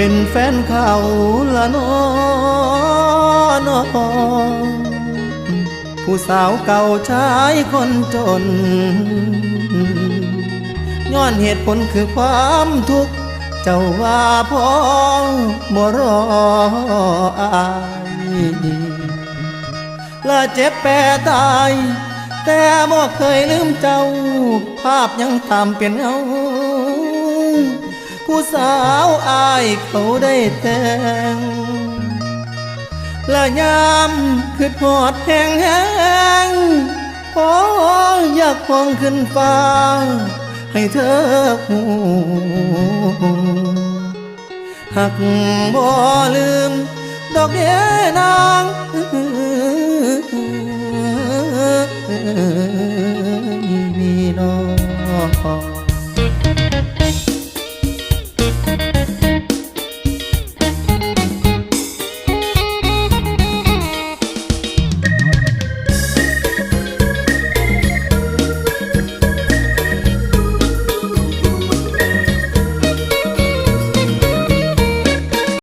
ເປັນແຟນເຂົາລະນໍ ນ້ອງ ຜູ້ສາວເກົ່າຊາຍຄົນຈົນ ຍ້ອນເຫດຜົນຄືຄວາມທຸກ ເຈົ້າວ່າພໍບໍ່ ລະອ້າຍ ລະເຈັບແປຕາຍ ແຕ່ບໍ່ເຄີຍລືມເຈົ້າ ພາບຍັງຕາມເປັນເງົາ ຜູ້ສາວອ້າຍເຂົາໄດ້ແຕ່ງ ລະຍາມຄິດຮອດແຮງໆ ພໍຢາກຮ້ອງຂຶ້ນຟ້າ ໃຫ້ເທີຮູ້ ຮັກບໍ່ລືມດອກເດນາງ